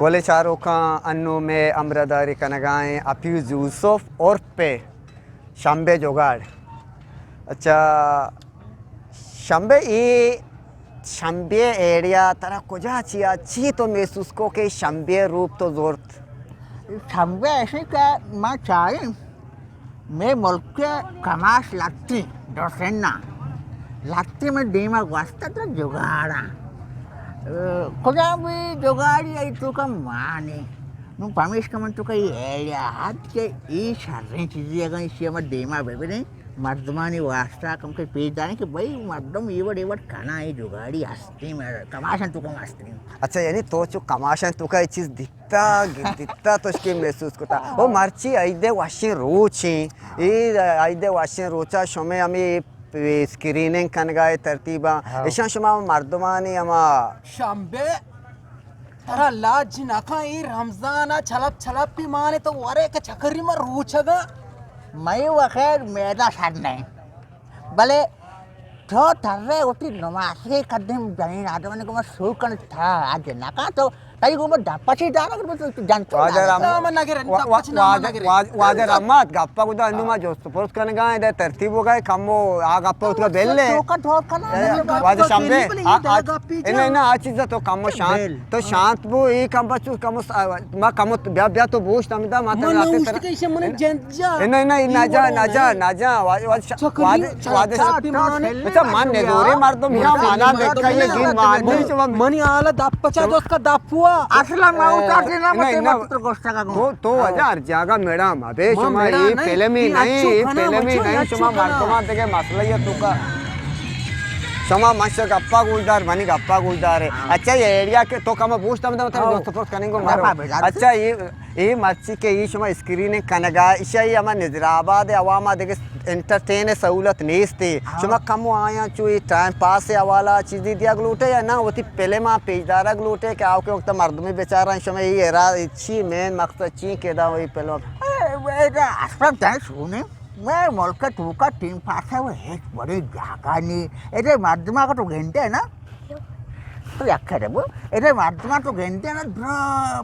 گلیں چاروکاں، انوں مئے ہمراہداری کنگا ایں حفیظ یوسف عرف شمبے جگاڑ۔ اچھا، شمبے، اے شمبے ایڈیا ترا کجا چیا، چی تو محسوس کو کہ شمبے روپ تو زورت؟ شمبے ایسے کہ ما چاریں مئے ملک ء کماش لھتیں، درسنا لھتیں، مئے دیما گوستہ تو جگاڑاں۔ ء، کجام بھی جگاڑی آئی توکا مانے۔ نوں پمیشکا من توکا اے ایڈیا ات کہ اے شریں چیزے، اگاں ایشی ء ما دیما ببریں، مردمانی واسطہ کم کہ پیش داریں کہ بھئی مردم اے وڑ اے وڑ کناں، اے جگاڑی ہستیں، کماشاں توکا ہستیں۔ اچھا، یعنی تو چو کماشاں توکا اے چیز دی تا گندتا تو اشکے محسوس کتا۔ او مرچی عید ء وشیں روچیں، اے عید ء وشیں روچا شمے ہمے اسکریننگ کنگا ء ترتیبا، ہاں۔ اشاں شما مردمانی ہما شمبے ترا لاج نہ کن، اے رمضان ء چلپ چلپ پی مانے تو ورے کہ چکری ما روچگا۔ مئے و خیر میدہ سر نہیں۔ بلے تو ترے وتی نماسے قدیم جنین آدمانی گوما شروع کن، تا آج نہ کن تو، تئی گوما دپچی دارا، تو جنتو واجہ دارا۔ رحمت۔ نہ، من نگرن، وا-، وا-، دپچی نام واجہ، نگرن۔ واجہ، واجہ رحمت، گپا گدا انو ما جست پرس کنگا ایں، دے ترتیب ہو گئے، کمو آ گپا اتکا بل لے۔ تو کا دھوکا نہ، اے، نہ، واجہ گپا شمبے، بل لے، آ، آ، دل گپی انا، جان۔ انا، آ چیزا تو کمو شانت، بل۔ تو شانت بو، اے کم بچو، کمو س-، آ، ما کمو ت-، بیا، بیا تو بوشت ہمدا، ما من ترا نہ آتے اوشت ترا۔ کہ ایشی من جند جا۔ اے نہ، نہ، اے نہ جا، نہ جا، نہ جا۔ وا-، وا-، چکری، واجہ، چکری، واجہ، چکری مانے۔ اچھا، من نزورے مردم، یا مانا دیکھا یہ گین مان۔ منی حالت دپ پچا دوست کا دپ ہوا۔ اصلا ما اتارتے نہ، نہ، متے نہ۔ مت تو گوشتا کا گو۔ تو، تو واجہ ہر جاگہ میڈا ما بے ما شما میڈا یہ نہیں، فلمی یہ نہیں، اچھو یہ کھنا، فلمی مچھو نہیں، یہ اچھو شما کھنا۔ مردمان دیگه مسئلہ یہ تو کا۔ شما من شو گپا گوش دار، منی گپا گوش دار۔ ہاں۔ اچھا، یہ ایریا کے تو کم بوشتا مدام تر ہاں۔ دوست پروت کنیں گو گپا مارو۔ بجا۔ اچھا، یہ اے مرچی کہ اے شما اسکریننگ کنگا، ایشی ء ہما نظر آباد ء عوام ء دگہ انٹرٹین ء سہولت نیست۔ ہاں۔ شما کمو آیاں چو اے ٹائم پاس ء حوالہ چیزی دیگ لوٹے یا نہ وتی فلم ء پیش دارگ لوٹے کہ آوکیں وقت مردمی بیچاراں شما اے ارا-، اے چی مین مقصد چی کہ دا اے فلم؟ اے، اے، اے، اصلاً تئی سونے، مئے ملک ء توکا ٹیم پاس ء ہچ بڑے جاگہ نی۔ اے مردماں کو تو گندے نا، تو یک کرے بو، اے مردماں تو گندے نا، درو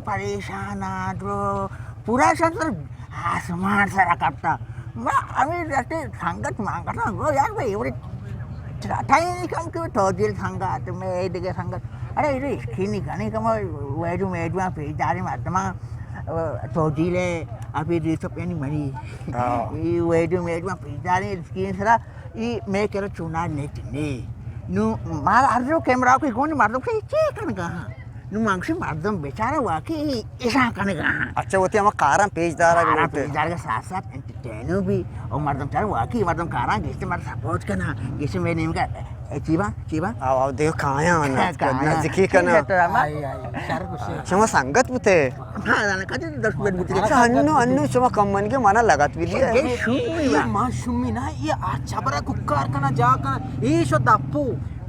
پریشان ء، درو پورا شان سر آسمان سر کپتا۔ ما ہمیں رستے سنگت مانگتا، گو یار بھائی، اے وڑی ٹائم کم کہ تو دل سنگت، میں دگہ سنگت۔ ارے، اے اسکرین گنے کم، ویڈیو، ویڈیو پیش دارے مردماں، تو دل ہے، ابھی دل تو پینی منی۔ ہاں۔ اے ویڈیو، ویڈیو پیش دارے اسکرین سرا۔ ای مئے کرا چوناہا نیٹ نے۔ نوں ما ہر رو کیمرہ کوئی گون مردم سے چے کنگا ہاں۔ نوں ما گوشی مردم بیچارہ واقعی ایشاں کنگا ہاں۔ اچھا، وتی ہما کاراں پیش دارگ کاراں لوٹے۔ پیش دارگ ساتھ ساتھ انٹرٹینو بھی اور مردم چار واقعی مردم کاراں گیشتے مردم سپورٹ کنا، گیشتے میں نیم کا اے چیبا، چیبا۔ آو، آو، دیو کایاں نا، کایاں۔ نزدیکی کنا۔ ٹھیک ہے، تو ہم آئی، آئی، شر گوشے۔ شما سنگت بوتے؟ ہاں، کدی دس منٹ بوتے۔ اچھا، انو، انو شما کم منگے منا لگت بھی دیا۔ اے شومی اے نا۔ ما شومی نا، اے آ چبرا ککار کنا، جا کنا، اے شو دپو۔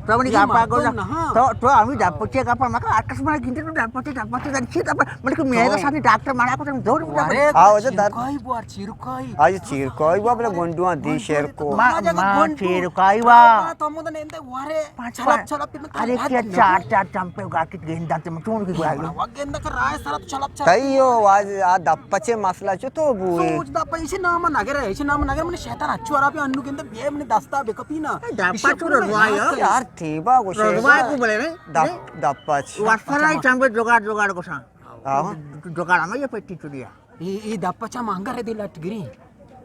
تو منی اے گپا مردم گوزا۔ نہ۔ تو، تو ہمی دپو چے گپا مکا، آکس منا گندے تو دپو چے، دپو چے، دپو چے، دپو چے، مطلب کہ میرے ساتھ ڈاکٹر منا کو تم دور ارے، آ، وجہ در چیرکائی بو، آ چیرکائی۔ آ، یہ چیرکائی بو، بلے گونڈواں دی شیر کو۔ ما، ما چیرکائی با۔ تو مدن اندے وارے۔ پانچ چلپ، پانچ۔ چلپ، ارے کیا چار، چار چمپے گا کت گیندا تے مٹون کی گوا۔ گیندا کہ رائے سرا تو چلپ، چلپ۔ تئی ہو، واج آ دپ پچے مسئلہ چو تو بوئے۔ سوچ دپ پچے نام نگر ہے، ایشی نام نگر من شیطان اچو را بھی انو گیندا بیا من دستا بکپی نا۔ دپ پچو رضوا یار۔ یار تھی با گو شیطان۔ رضوا کو بلے نے۔ دپ، دپ پچ۔ وسرا چمپے جگاڑ، جگاڑ کو سا۔ آہو۔ جگاڑ ہمیں یہ پٹی چڑیا۔ ای، ای دپ پچا مانگا رے دی لٹ گری۔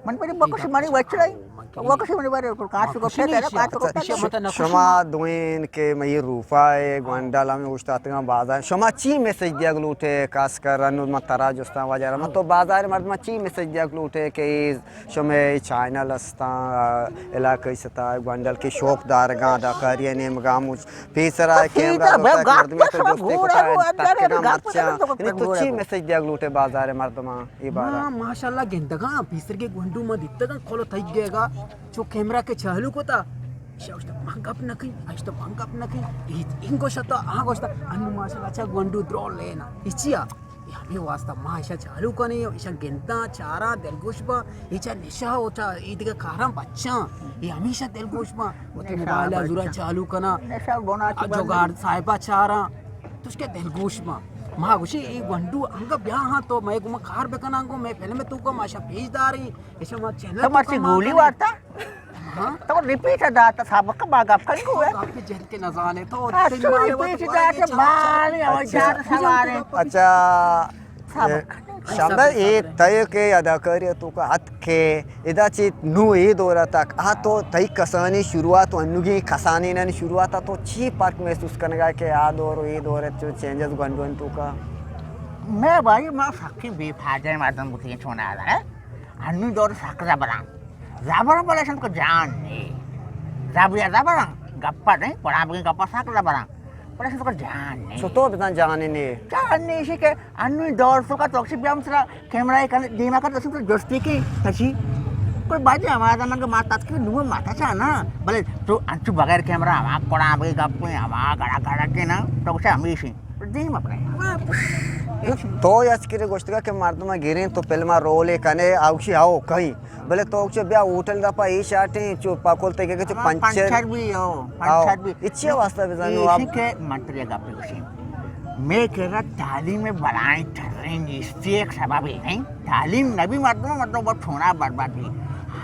من بڑی بکش منی وچ رہی۔ وکش منی بڑی کار شو کو پھر کار شو کو پھر۔ شما دوین کہ مئی روفا ہے، گونڈل ہمیں اوشتاتگاں بازار۔ شما چی میسج دیگ لوٹے، خاص کر انو ما ترا جستاں واجہ رحمت، تو بازار مردم چی میسج دیگ لوٹے کہ ای شمے چینل استاں، علاقہ ستا گونڈل کے شوق دارگاں، اداکاری نیمگا مچ پیسرا کیمرہ پیسرا بے دوتا گپ مردمے تو شما جستے گورا کتا گورا تکنا گپ مرچا۔ تو یعنی تو گورا چی گورا۔ میسج دیگ لوٹے بازار مردماں اے بارا؟ ما ماشاءاللہ گندگاں، پیسر کے گونڈو ما دیتگاں، کھلو تھئی گئے گا، چو کیمرہ کے چالو کتا، شا اشتا من گپ نہ کئی، اشتا من گپ نہ کئی، انگو شتا، آ گوشتا، انو ماشاءاللہ چا گونڈو درو لینا، اچیا۔ اے ہمے واسطہ ما ایشاں چالو کنیں، ایشاں گنداں، چاراں، دلگوش باں، اے چا نشہ و چا اے دگہ کاراں بچاں، اے ہمیشہ دلگوش باں۔ وتی نشہ موبائل ء زورا بچاں۔ چالو کناں، نشہ گناہ چی آ بند جگاڑ نہیں۔ صاحبہ چاراں، تو کہ دلگوش ما، ما گوشی اے گونڈو انگا بیا ہاں تو مئے گوما کار بکناں گو مئے فلم توکا ما شا پیش داریں، ایشا ما چینل تو مرچی گولی وارتا؟ ہاں۔ تو ریپیٹ داتا سابق ما گپ کن گو ہے۔ گپ جن کے نزانے تو اچھا، ریپیٹ داتا بارے او جان سوارے۔ اچھا، شمبے، اے تئی کہ اداکاری ءِ توکا اتکے، ادا چہ نوں اے دور ءَ تک، آ تو تئی کسانی شروعات و انوگیں کسانینانی شروعات ءَ تو چی فرق محسوس کنگا کہ آ دور و اے دور ءَ چو چینجز گونڈو انت توکا؟ مئے بھائی، ما سکیں بے فائدہ مردم بوتیں چونا ہے۔ انوی دور سک زبراں۔ زبراں بلے شن کو جان نے۔ زبریا زبراں، گپا نہیں، پڑا بگیں گپا سک زبراں۔ بلے شن کو جان نے۔ چطور بزن جان نے؟ جان نے، ایشی کہ انوی دور سوکا تو اکشی بیا مثلا کیمرہ کن دیما کن تو جستی کی تشی۔ کوئی باجی ہمارا زمان کا ماتا تک نو ماتا چانا۔ بلے تو انچو بغیر کیمرہ ہما کڑا بگے گپ میں ہما گڑا گڑا کے نا تو اکشی ہمیشی۔ دیم اپنے۔ تو یچ کرے گوشتگا کہ مردم گریں تو فلم رول کنے اوشی آو کہیں۔ بلے تو چو بیا ہوٹل دپا اے شاٹیں، چو پاکول تے کہ چو ہاں، پنچر۔ پنچر بھی ہو، آؤ۔ پنچر بھی۔ اچھی واسطہ بزانو آپ۔ ایشی کہ من ترے گپ گوشیں۔ میں کہ رہا تعلیم بلائیں تریں نیستی ایک سبب ہے، نہیں؟ تعلیم نبی مردم، مردم بہت سونا برباد بھی۔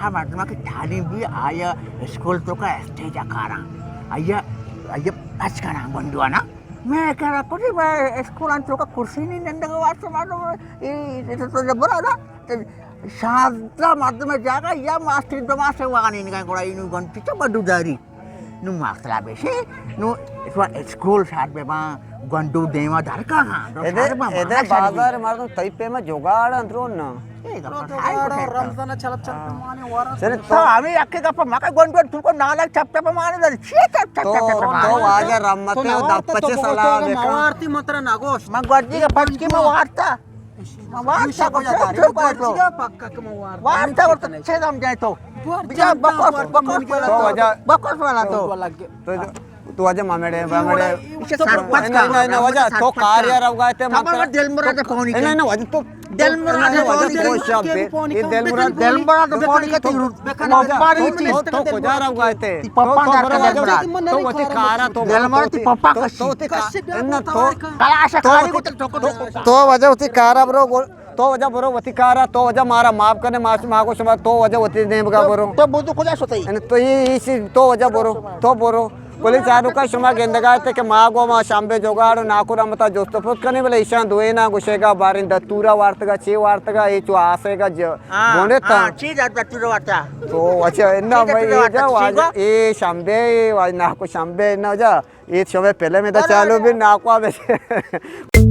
ہاں، مردم کی تعلیم بھی آیا اسکول توکا اسٹیج کاراں۔ آیا، آیا بچ کنا گنڈوانا۔ میں کہ رہا کچھ میں اسکول انتو کا کرسی نہیں نندگا واسطہ مردم، اے، اے تو، تو برا نا۔ شانزدہ مردم جاگہ یا ماسٹر دو ماسٹر وانی نگاہ گڑا اینو گنتی چا بدو داری۔ نو ماسٹر بیشے، نو اسوا اسکول شاد بے با گنڈو دیما در کا ہاں۔ ادے، ادے بازار مردم تئی پہ ما جوگاڑ اندرو نا۔ رمضان چلپ چلپ مانے وارا۔ تو ہمیں یک گپ مکا گنڈو تو کو نالک چپ چپ مانے دل۔ چی چپ چپ چپ چپ مانے؟ تو واجہ رحمت ہے، دپ پچے سلام علیکم۔ موارتی متر نگوش۔ من گوجی کا پچکی موارتا۔ وارتا کو جا داری، گوجی کا پکا کہ موارتا۔ وارتا ورتا چھ دم جائے تو۔ بجا بکوس، بکوس تو واجہ، بکوس والا تو۔ تو، تو واجہ مامڑے، مامڑے۔ اسے سرپنچ کا۔ نہیں، نہیں، واجہ تو کار یار اب گئے تے مت۔ دل مراد پونی۔ نہیں، نہیں، واجہ تو دل مراد پونی۔ یہ دل مراد، دل مراد پونی کا تیرو۔ تو، تو کجا رہو گئے تے؟ پاپا تو، تو برو واجہ، تو وتی کارا تو دل مراد تی پاپا کشی۔ تو وتی کار، تو کلاش خالی کو تو، تو واجہ وتی کارا برو گو-، تو واجہ برو وتی کارا، تو واجہ مارا معاف کنے، ما، ما کو شما، تو واجہ وتی نیمگا برو۔ تو بودو کجا سوتئی؟ تو یہ، یہ چیز تو واجہ برو، تو برو۔ پولیس آنو کا شما گندگا تے کہ ما گو ما شمبے جوگاڑ و ناکو رحمتا جست و پرس کنے، بلے ایشان دوینا گوشے گا باریں دتورا وارتگا، چے وارتگا، اے چو آسے گا ج-، ہاں، بونے تا۔ ہاں، چی دتورا وارتا؟ تو اچھا، انہا چی میں دتورا یہ جا وارتا؟ واجہ، اے شمبے، واجہ ناکو شمبے، انہا جا۔ اے شمئے فلم ادا چالو بی ناکوا بی۔